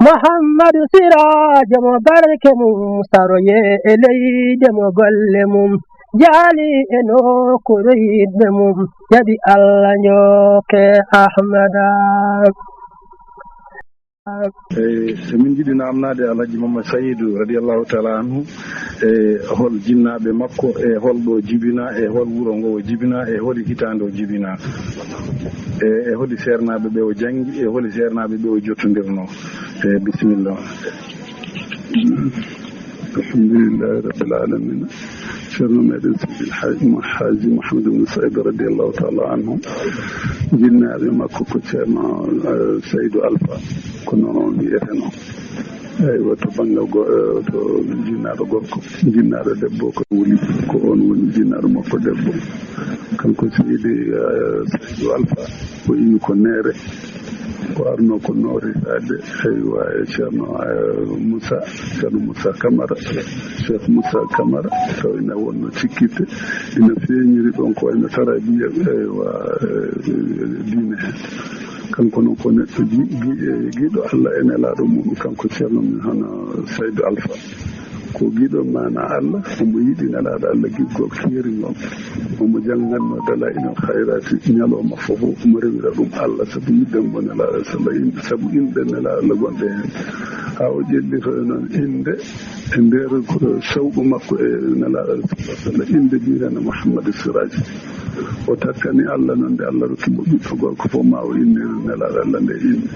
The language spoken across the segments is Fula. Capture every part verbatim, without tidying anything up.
Muhammadu Siraajo mo barke mum saroye e leyde mo golle mum jaali e nokkuure yiɗɓe mum jaɓi Allah njokke Ahmada. Eyi, min njiɗi naamnaade Alhaji Mamma Sayidu radiyallahu taala anhu e hol jinnaaɓe makko e hol ɗo jibina e hol wuro ngo o jibina e holi hitaande o jibina e e holi seernaaɓe ɓe o janngi e holi seernaaɓe ɓe o jottondirno e bisimilla. Alhamdulillahi rabbil alamina. Ceerno meɗen Seydi Haaji Mouhamadou Ibn Saïd radiyallahu taala anhu. Jinnaaɓe makko ko ceerno Saydu Alfa, ko noon o wiyeteno. Eywa, to banngal go to jinnaaɗo gorko, jinnaaɗo debbo ko wuli, ko on woni jinnaaɗo makko debbo. Kanko Seydi Saydu Alfa o iwi ko Neere. O arno ko noorisaade eywa e ceerno Moussa, ceerno Moussa Camara, Cheikh Moussa Camara, taw ina wonno cikkitte ina feeñiri ɗon ko wayno tarabiya eywa diine heen. Kanko noon ko neɗɗo giɗo Allah e nelaaɗo mum kanko ceerno min hono Saydu Alfa. Ko giɗo maana Allah, omo yiɗi nelaaɗo Allah giggol keeringol. Omo jannganno dalaa'ilul khayraati ñalawma fof, omo rewira ɗum Allah sabu yiɗde mo nelaaɗo salla in sabu inɗe nelaaɗo Allah gonɗe heen. Haa o ƴellito e noon innde e nder shawqu makko e nelaaɗo Allah salla inɗe biyeteende Muhammadu Siraaji. O takkani Allah noon nde Allah rokki mo ɓiɗɗo gorko fof ma o innir nelaaɗo Allah nde innde.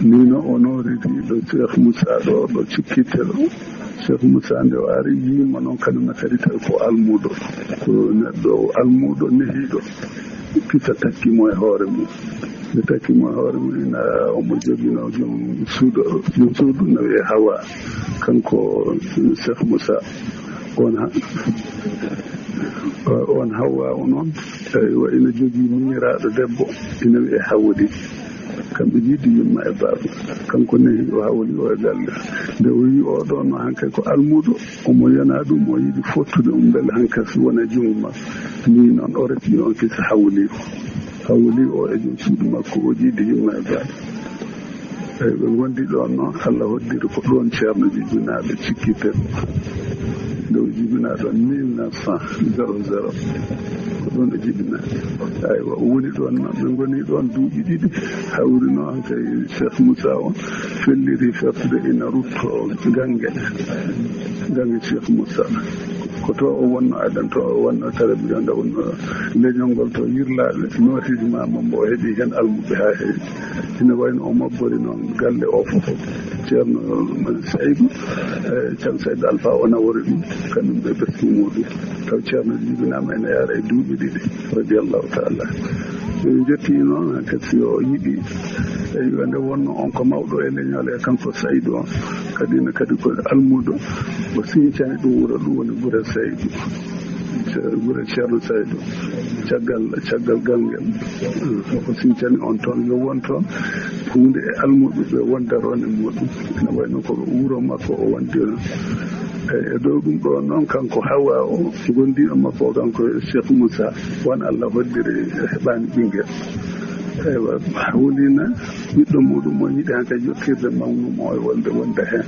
Ni no o nooridi ɗo Cheikh Moussa ɗo ɗo cikkitte ɗo. Cheikh Moussa nde o ari yiimo noon kanum ne kadi tawi ko almuudo, ko neɗɗo almuudo nehiiɗo. Kisa takki mo e hoore mum. Nde takki mo e hoore mum ina omo joginoo joom suudo joom suudu no wiyee Hawa. Kanko Cheikh Moussa on ha on Hawa o noon eywa ina jogii miñiraaɗo debbo ina wiyee Hawdi. Kamɓe jiidi yumma e baaba. Kanko nehi o hawli o e galle. Nde o yi oɗo no hankay ko almuudo omo yona ɗum o yiɗi fottude um mbele hankay si wona junngo makko. Ni noon o resi on kisa hawli o hawli o e joom suudu makko o jiidi yumma e baaba. Eyyi, ɓe ngondi ɗon noon, Allah hoddiri ko ɗon ceerno jibinaaɓe cikkitee. Nde o jibinaa ɗon mille neuf cent zéro zéro, ko ɗon o jibinaa. Aywa, o woni ɗon noon, ɓe ngoni ɗon duuɓi ɗiɗi. Hawri noon kay Cheikh Moussa on felliri fertude ina rutto Gange, Gange Cheikh Moussa. Ko to o wonno adan to o wonno tarabiya nde wonno leñol ngol to Yirlaaɓe, nootiji ma mo mbo heɓi heen almuɓɓe haa heewi. Ina wayno o mabbori noon galle o fof. Ceerno Saydu, e Ceerno Saydu Alfa o nawori ɗum, kañum ɓe ɓesngu muɗum. Taw ceerno jibinaama ene yaara e duuɓi ɗiɗi, radiyallahu taala. Ɓe jetti noon, kadi si o yiɗi, eywa, nde wonno on ko mawɗo e leñol e kanko Saydu on, kadi ne kadi ko almuudo, o siñcani ɗum wuro, ɗum woni gure Saydu. Gure Ceerno Saydu, caggal, caggal Gange, o siñcani on toon, yo won toon huunde e almuuɓe ɓe won daroo e muɗum. Ene wayno ko wuro makko o wondirno. Eyi, e dow ɗum ɗo noon, kanko Hawa o, gondiiɗo makko o, kanko Cheikh Moussa, won Allah hoddiri heɓaani ɓinngel. Eywa, hawlina ɓiɗɗo muɗum o yiɗi han kadi yottirde mawnum o e wonde, wonde heen.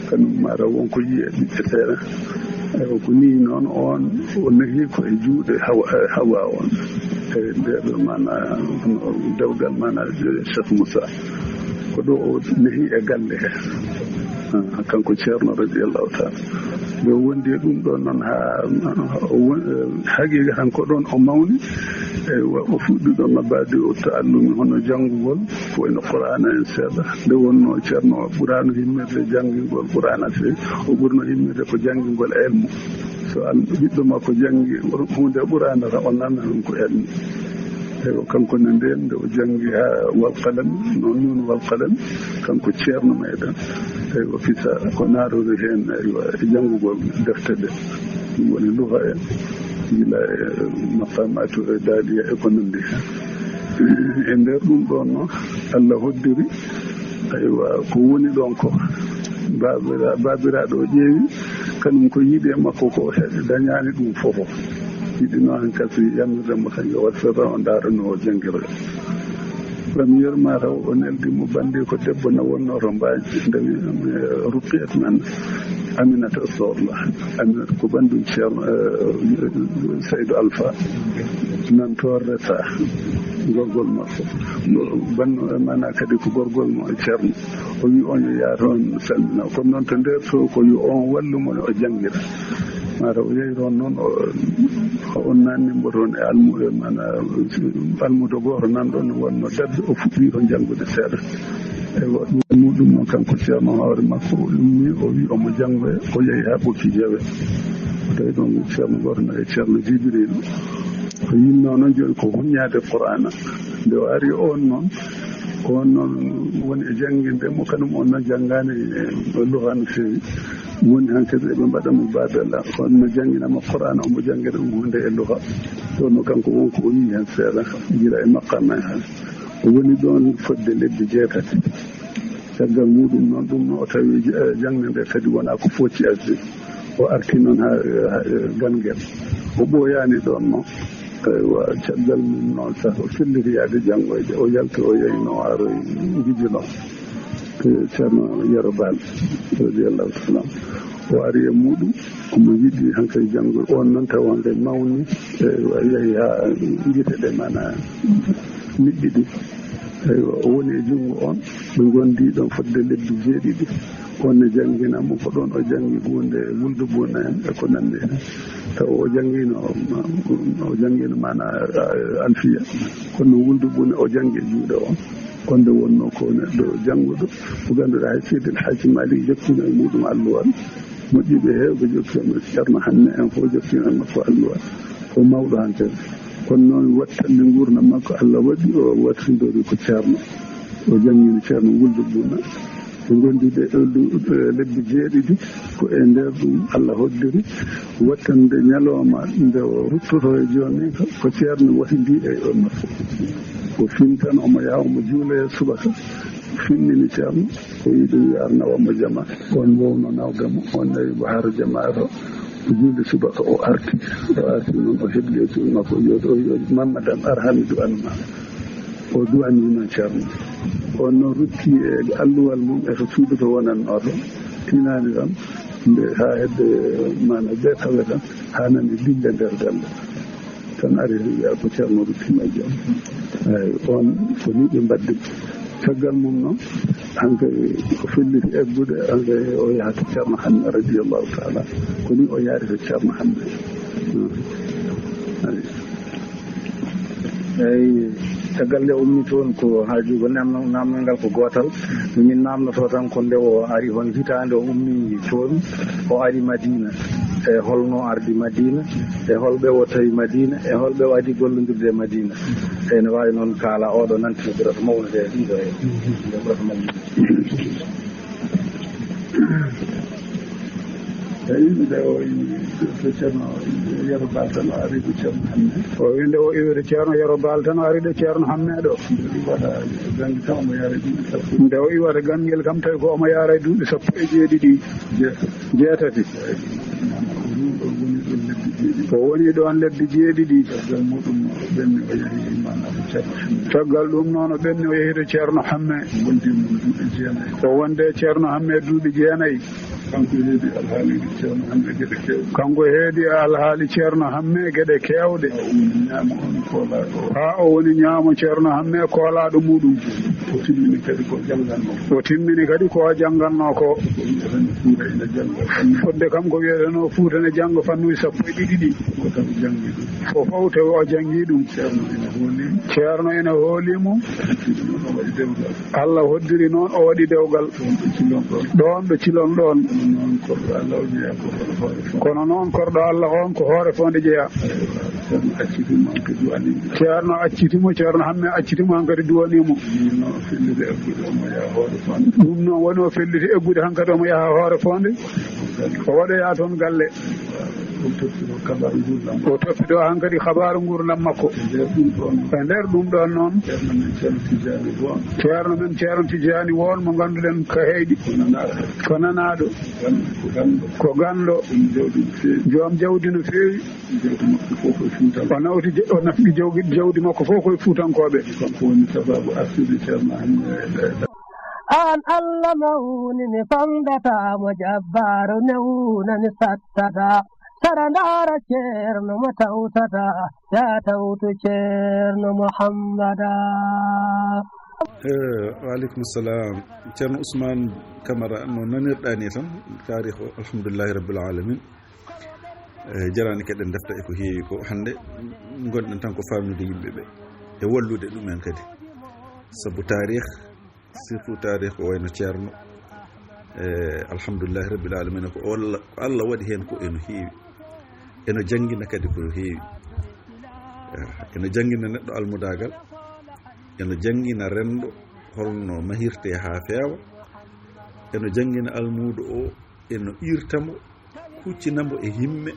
Kanum mara won ko yiye ɓiɓɓe seeɗa. Eywa, ko nii noon on o nehi ko e juuɗe Hawa, Hawa on. E nder mana, dewgal mana Cheikh Moussa. Ko ɗo o nehi e galle he. Ah, kanko Ceerno radiyallahu taala. Nde o wondi e ɗum ɗon noon haa, haa o won-, eh, haqiiqa tan ko ɗon o mawni. Eywa, o fuɗɗi ɗon no mbaadi o ta'allumi hono janngugol, ko wayno Qur'aana en seeɗa. Nde wonno Ceerno ɓuraano himmirde janngingol Qur'aana feewi, o ɓurno himmirde ko janngingol elmu. So al-, ɓiɗɗo makko janngi huunde Qur'aana tan, o nana ɗum ko elmu. Eywa, kanko ne ndeen nde o janngi haa wal qalam, noon noon wal qalam, kanko ceerno meɗen. Eywa, kisa ko naatori heen, eywa, e janngugol defte ɗe. Ɗum woni luha en, gila e maqamatu e daaliya e ko nanndi heen. E nder ɗum ɗoon noon, Allah hoddiri, eywa, ko woni ɗoon ko baabira-, baabiraaɗo o ƴeewi, kanum ko yiɗi e makko ko he-, dañaani ɗum fof. Yiɗi noon heen kadi yamirde mo tan yo waɗ feere o ndaara no o janngira. Premier mataw o neldi mo bandi ko debbo na wonno to Mbaaji, nde wi, eh, Ruqiyat nan Aminata Sohla. Aminata ko bandum Ceerno, eh, Seydou Alpha. Nan to reta gorgol makko. Banno, eh, mana kadi ko gorgol mo Ceerno. O wi on yo yaha toon salmina. Kono noon to nder to ko yo on wallu mo o janngira. Mataw o yehi toon noon, o, o on nanni mbo toon e almu-, e mana, almudo gooto nan ɗon wonno dadde, o fuɗɗi toon janngude seeɗa. Eywa, ɗum muɗum noon kanko Ceerno hoore makko, o ummi, o wi omo janngoya, o yehi haa ɓokki jawe. O tawi ɗon Ceerno gooto na e Ceerno Jibril. O yinno noon jooni ko huññaade Qur'aana. Nde o ari on noon, ko on noon woni e jannginde mo, kanum on noon janngaani e luha no feewi. Woni han kadi eɓe mbaɗa mo baabella, kono no janngina mo Qur'aana, omo janngina ɗum huunde e luha. Ɗon no kanko wonko o yii heen seeɗa, gila e maqaama en heen. O woni ɗon fodde lebbi jeetati. Caggal muɗum noon, ɗum no o tawi, eh, jaŋde nde kadi wonaa ko focci asde. O arti noon haa, haa, eh, Gangel. O ɓooyaani ɗon noon. Eywa, caggal mum noon sah, o felliti yaade janngoyde. O yalti, o yehi no aroy Ngijulo. To Ceerno Yero Baal, radiyallahu taala anhu. O ari e muɗum, omo yiɗi hankadi janngo. On noon tawa nde mawni, e, o yehi haa gite ɗe mana niɓɓiɗi. Eywa, o woni e junngo on, ɓe ngondi ɗon fodde lebbi jeeɗiɗi. On ne janngina mo, ko ɗon o janngi huunde wuldu buna en e ko nanndi heen. Tawa o janngino, o janngino mana, a, alfiya. Kono wuldu buna o janngi e juuɗe on. Ko nde wonnoo ko neɗɗo jannguɗo, mo ngannduɗaa hay Seydi El Hadji Malick jokkino e muɗum alluwal. Moƴƴuɓe heewɓe jokkino, Ceerno Hamme en fof jokkino e makko alluwal. Ko mawɗo hanten. Kono noon, wattande nguurndam makko, Allah waɗi o wattindori ko Ceerno. O janngini Ceerno Wuldu Buna. Ɓe ngondi ɓe, e, lebbi jeeɗiɗi, ko e nder ɗum Allah hoddiri wattande ñalawma nde o ruttoto e jooni, ko Ceerno wahidi e o makko. O fintan, omo yaha, omo juula e subaka. Finnini Ceerno, o wi ɗum yo ar nawa mo jama. On wowno nawde mo, on nawi mo har jama to. O juuli subaka, o arti. O arti noon, o hebli e juul makko, yo, yo, yo Mammadan ar hami du'an ma. O du'ani noon Ceerno. On noon ruttii e alluwal mum e to suudu to wonannoo to. Tinaani tan, nde haa hedde, maana, bee tawe tan, haa nani dille nder galle. Tan ari wiya ko Ceerno ruttii majjam. Eey, on ko nii ɓe mbaɗdi. Caggal mum noon, hankay o felliti eggude, hankay o yaha to Ceerno Hamme, radiyallahu taala. Ko nii o yaari to Ceerno Hamme. Eey. Eey, caggal nde o ummi toon, ko haaju ko namno-, namnal ngal ko gootal. Min namnoto tan ko nde o ari, hon hitaande o ummi toon, o ari Madina. E holno ardi Madina, e holɓe o tawi Madina, e holɓe o adi gollondirde e Madina. Ene waawi noon kaala oɗo nantino ɓurata mawnude e ɗiɗo e, nde ɓurata mawnude. Eyi, nde o iwi to Ceerno Yero Baal tan, o ari ɗo Ceerno Hamme. O wi nde o iwi to Ceerno Yero Baal tan, o ari ɗo Ceerno Hamme ɗo. Nde o iwata Gangel kam, omo yaara duuɓi sappo. Nde o iwata Gangel kam, tawi ko omo yaara duuɓi sappo e jeeɗiɗi. Je-, jeetati. Eyi, o woni ɗon lebbi jeeɗiɗi. O woni ɗon lebbi jeeɗiɗi. Caggal muɗum, o ɓenni, o yehi, maanaam, Ceerno Hamme. Caggal ɗum noon, o ɓenni, o yehi to Ceerno Hamme. Wonde mum duuɓi jeenayi. O wonde Ceerno Hamme duuɓi jeenayi. Kanko heedi alhaali Ceerno Hamme geɗe keewɗe. Kanko heedi alhaali Ceerno Hamme geɗe keewɗe. Haa o woni ñaamo on koolaaɗo. Haa o woni ñaamo Ceerno Hamme koolaaɗo muɗum. O timmini kadi ko janngannoo. O timmini kadi ko janngannoo ko. Ko wiyeteno Fuuta ina jannga fannu. Fodde kam ko wiyeteno Fuuta ina jannga fannuuji sappo e ɗiɗi ɗi. Ko tan janngi ɗum. Ko fof tawi o janngi ɗum. Ceerno ina hooli. Ceerno ina hooli mo. Ɗum o waɗi dewgal. Allah hoddiri noon, o waɗi dewgal. Ɗoon ɗo cilon ɗoon. Ɗoon ɗo cilon ɗoon. Kono noon, korɗo Allah o jeyaa ko hoore fonde. Kono noon, korɗo Allah on ko hoore fonde jeyaa. Ceerno acciti mo, hankadi duwanii mo. Ceerno acciti mo, Ceerno Hamme acciti mo, hankadi duwanii mo. Ɗum noon felliti eggude, omo yaha hoore fonde. Ɗum noon woni o felliti eggude, hankadi omo yaha hoore fonde. O waɗoyaa toon galle. O toppitoo hankadi kabaaru nguurndam makko. E nder ɗum ɗoon noon, ceerno men ceerno Tijjaani Won, mo ngannduɗen ka heyɗi, ko nanaaɗo, ko ganndo, joom jawdi no feewi. O nawti, o nafqi jawdi makko fof koye Fuutankooɓe. An Allah mawni, mi famdata mo, jabbaaru newna, mi sattata. Sara ndaara ceerno mo tawtata, ya tawtu ceerno Muhammada. Eh, wa aleykum salam. Ceerno Ousmane Camara, no nanirɗaa ni tan, taarikh o, alhamdulillahi rabbil alamin. Eh, jaraani kaden defta e ko heewi ko. Hannde ngonɗen tan ko faamnude yimɓe ɓe e wallude ɗumen kadi. Sabu taarikh, surtout taarikh ko wayno ceerno, eh, alhamdulillahi rabbil alamin, ko Allah, ko Allah waɗi heen ko eno heewi, eno janngina kadi ko heewi. Eh, eno janngina neɗɗo almudaagal, eno janngina renndo holno mahirte haa feewa, eno janngina almuudo o, eno iirta mo, huccina mo e himme.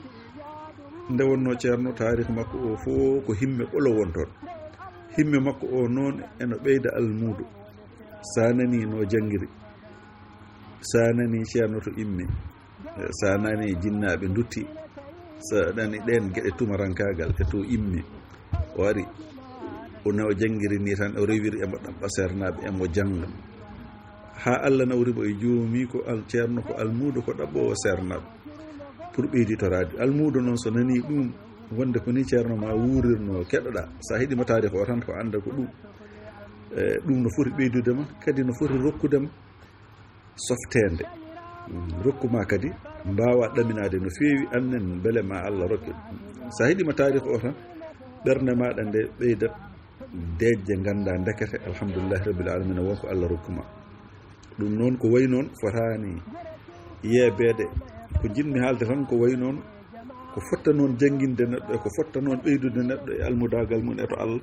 Nde wonno ceerno, taarikh makko o fof ko himme ɓolo won toon. Himme makko o noon eno ɓeyda almuudo. Sa nani no janngiri, sa nani ceerno to imme, sa nani jinnaaɓe ndutti, sa nani ɗeen geɗe tumarankaagal e to imme, o ari, o nawa janngiri ni tan, o rewiri emo ɗaɓɓa seernaaɓe, emo jannga. Haa Allah nawri mo e joomi ko al-, ceerno ko almuudo, ko ɗaɓɓoowo seernaaɓe. Pour ɓeyditoraade. Almuudo noon so nanii ɗum, wonde ko ni ceerno ma wuurirno, keɗoɗaa. So a heɗiima taarikh o tan, ko annda ko ɗum. E, ɗum no foti ɓeydude ma, kadi no foti rokkude ma softeende. Mm, rokku ma kadi mbaawaa ɗaminaade no feewi, annen mbele ma Allah rokke. So a heɗiima taarikh o tan, ɓernde maaɗa nde ɓeydat deeƴde, ngannda ndekete, alhamdulillahi rabbil alamina, won ko Allah rokku ma. Ɗum noon ko wayi noon fotaani yeebeede. Ko njiɗmi haalde tan ko wayi noon, ko fotta noon jannginde neɗɗo e ko fotta noon ɓeydude neɗɗo e almudaagal mum e to Allah,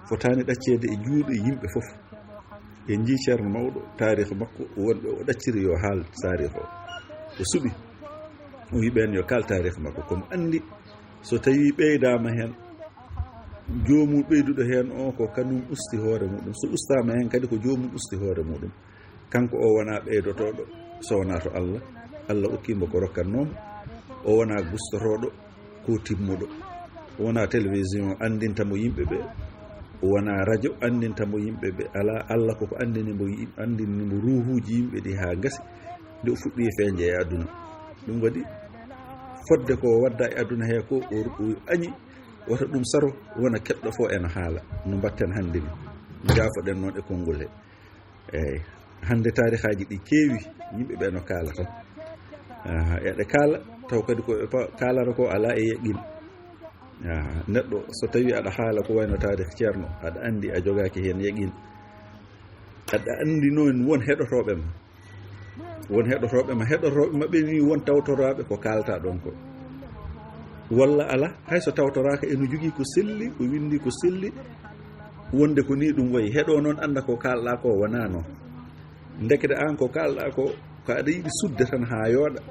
fotaani ɗacceede e juuɗe yimɓe fof. En njii ceerno mawɗo, taarikh makko, wonɓe o ɗacciri yo haal taarikh o. O suɓi, o wi ɓeen yo kaal taarikh makko. Ko mo anndi, so tawii ɓeydaama heen, joomum ɓeyduɗo heen o ko kanum usti hoore muɗum. So ustaama heen kadi, ko joomum usti hoore muɗum. Kanko o wonaa ɓeydotooɗo so wonaa to Allah. Allah okkii mo ko rokkatnoo mo. O wonaa gustotooɗo ko timmuɗo. Wonaa télévision anndinta mo yimɓe ɓe. Wonaa radio anndinta mo yimɓe ɓe. Alaa, Allah koko anndini mo yim-, anndini mo ruuhuuji yimɓe ɗi haa ngasi. Nde o fuɗɗi e feeñde e aduna. Ɗum waɗi fodde ko wadda e aduna he ko o, o añi, wata ɗum saro, wona keɗɗo fof ena haala. No mbatten hannde ni. Njaafoɗen noon e konngol he. Eeyi. Hannde taarihaaji ɗi keewi, yimɓe ɓe no kaala tan. Aha, eɗe kaala, taw kadi ko ɓe pa-, kaalata ko alaa e yaqqin. Aha, neɗɗo so tawii aɗa haala ko wayno taarih ceerno, aɗa anndi a jogaaki heen yaqqin. Aɗa anndi noon won heɗotooɓe ma. Won heɗotooɓe ma, heɗotooɓe ma ɓe ni won tawtoraaɓe ko kaalta ɗon ko. Walla alaa, hay so tawtoraaka, eno jogii ko selli, ko winndi ko selli, wonde ko nii ɗum wayi. Heɗo noon annda ko kaalɗaa ko wonaa noon. Ndekete aan ko kaalɗaa ko, ko aɗa yiɗi sudde tan haa yooɗa.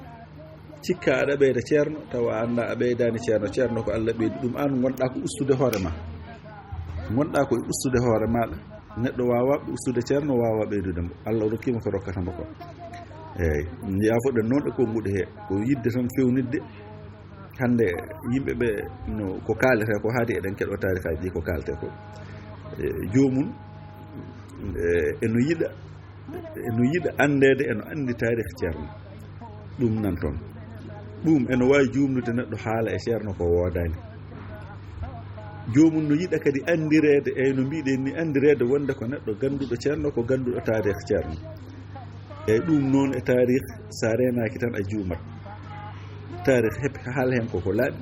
Cikka aɗa ɓeyda ceerno, tawa a annda a ɓeydaani ceerno. Ceerno ko Allah ɓeydi ɗum, aan ngonɗaa ko ustude hoore ma. Ngonɗaa ko e ustude hoore maaɗa. Neɗɗo waawaa ustude ceerno, waawaa ɓeydude mo. Allah rokkiima ko rokkata mo ko. Eeyi, yaafoɗen noon e konnguɗi he. Ko yiɗde tan fewnitde. Hannde yimɓe ɓe no ko kaalete ko, haadi eɗen keɗo taarihaaji ɗi ko kaaletee ko. E, joomum, e, eno yiɗa, eno yiɗa anndeede, eno anndi taarih ceerno. Ɗum nan toon. Ɗum eno waawi juumnude neɗɗo haala e ceerno ko woodaani. Joomum no yiɗa kadi anndireede, eeyi, no mbiɗen ni, anndireede wonde ko neɗɗo gannduɗo ceerno, ko gannduɗo taarih ceerno. Eeyi, ɗum noon e taarih, so a reenaaki tan a juumat. Taarih heɓi haala heen ko ko laaɓi.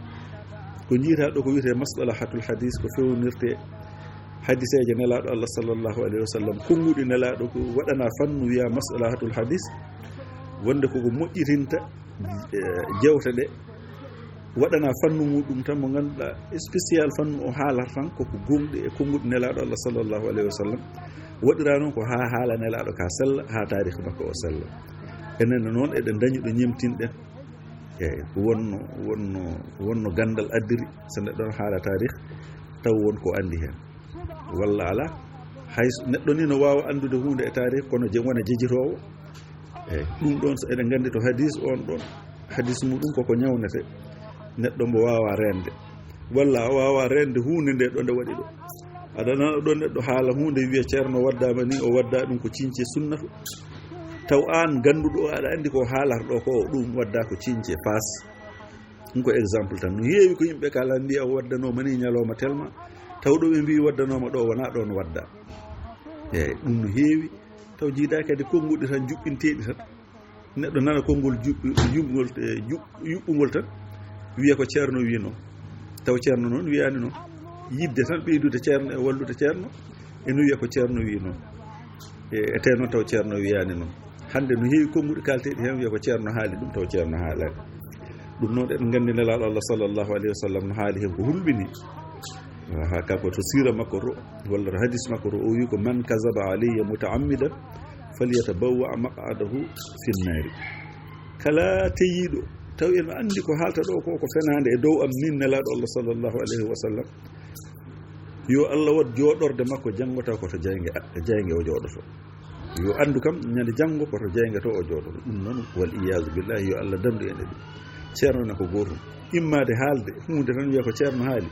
Ko njiitaa ɗo ko wiyetee masalahatul hadis, ko fewnirtee hadiseeje Nelaaɗo Allah sallallahu alayhi wa sallam, konnguɗi Nelaaɗo ko waɗanaa fannu wiyaa masalahatul hadis, wonde koko moƴƴitinta, eh, jewte ɗe, waɗanaa fannu muɗum tan mo ngannduɗaa spécial fannu o haalata tan koko gonɗi e konnguɗi Nelaaɗo Allah sallallahu alayhi wa sallam. Waɗiraa noon ko haa haala Nelaaɗo ka sella, haa taarih makko o sella. Enen noon eɗen ndañi ɗo ñemtinɗen. Eyi, ko wonno, wonno, wonno ganndal addiri, so neɗɗo no haala taarih, taw won ko anndi heen. Walla alaa, hay so neɗɗo ni no waawa anndude huunde e taarih, kono je-, wona jejitoowo. Eyi, ɗum ɗoon, so eɗen nganndi to hadis on ɗoon, hadis muɗum koko ñawnete, neɗɗo mbo waawa reende. Walla a waawa reende huunde nde ɗo nde waɗi ɗo. Aɗa nana ɗo neɗɗo haala huunde, wiya ceerno waddaama ni, o wadda ɗum ko ciñce sunnatu. Taw aan gannduɗo o, aɗa anndi ko haalata ɗo ko ɗum wadda ko ciñce faas. Ɗum ko exemple tan. No heewi ko yimɓe kala mbiya o waddanooma ni ñalawma telma, taw ɗo ɓe mbiyi waddanooma ɗo, wona ɗoon wadda. Eyi, ɗum no heewi. Taw jiidaa kadi konnguɗi tan juɓɓinteeɗi tan. Neɗɗo nana konngol juɓɓi-, juɓɓungol, e, juɓ-, yuɓɓungol tan, wiya ko ceerno wiino. Taw ceerno noon wiyaani noon. Yidde tan ɓeydude ceerno e wallude ceerno, ene wiya ko ceerno wiino. E, e tee noon taw ceerno wiyaani noon. Hannde no heewi konnguɗi kalteeɗi heen, wiya ko ceerno haali ɗum, taw ceerno haalaani. Ɗum noon eɗen nganndi Nelaaɗo Allah sallallahu alayhi wa sallam no haali heen ko hulɓini. Aha, kanko to siira makko to, walla to hadis makko to, o wi ko, "Man kazaba alayya mutaammidan falyatabawwa maq'adahu fi nnaari." Kala teyiiɗo, taw eno anndi ko haalta ɗo ko, ko fenaande e dow am, min Nelaaɗo Allah sallallahu alayhi wa sallam, yo Allah waɗ jooɗorde makko janngo taw ko to jaaynge, jaaynge o jooɗoto. Yo anndu kam, ñande janngo ko to jaaynge to o jooɗoto. Ɗum noon, wal iyaazu billahi, yo Allah dandu en e ɗum. Ceerno ne ko gootum. Immaade haalde huunde tan wiya ko ceerno haali,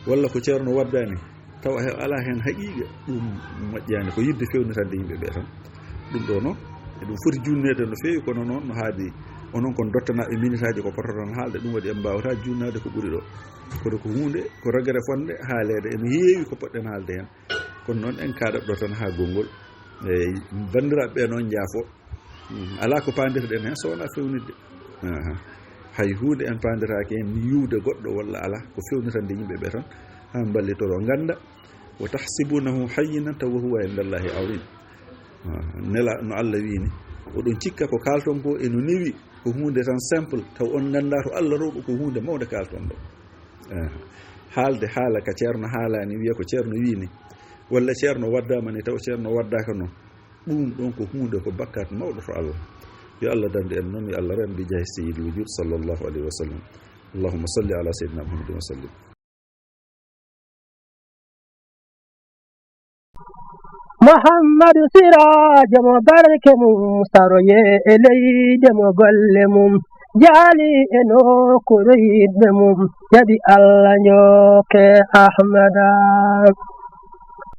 walla ko ceerno waddaani, tawa he-, alaa heen haqiiqa, ɗum moƴƴaani, ko yiɗde feewnitande yimɓe ɓe tan. Ɗum ɗo noon, eɗum foti juunneede no feewi, kono noon no haadi, onon kon dottanaaɓe minitaaji ko pototon haalde, ɗum waɗi en mbaawataa juunnaade ko ɓuri ɗo. Kono ko huunde, ko rogere fotnde haaleede, ene heewi ko poɗɗen haalde heen. Kono noon en kaaɗat ɗo tan haa gonngol. Eyi, banndiraaɓe ɓe noon njaafo. Mm, alaa ko paandirɗen heen so wonaa feewnitde. Aha. Hay huunde en paandiraaki heen, mi yiwde goɗɗo walla alaa, ko feewnitande yimɓe ɓe tan, haa mballitoro ngannda. "Wa tahsibunahu hayyinan wa huwa inda Allahi azim." Ah, Nela no Allah wiyi ni, oɗon cikka ko kaalton ko eno newi, ko huunde tan simple, taw on nganndaa to Allah rewɓe ko huunde mawnde kaalton ɗo. Eh, haalde haala ka ceerno haalaani, wiya ko ceerno wiyi ni, walla ceerno waddaama ni, taw ceerno waddaaka noon. Ɗum ɗon ko huunde, ko bakkaat mawɗo to Allah. Yo Allah dandu en noon, yo Allah rem bi jaahi sayyidil wujud sallallahu alayhi wa sallam. Allahumma salli ala sayyidina Muhammadin wa sallim. Muhammadu Siraajo mo barke mum saroye e leyde mo golle mum jaali e nokkuure yiɗɓe mum jaɓi Allah njooke Ahmada.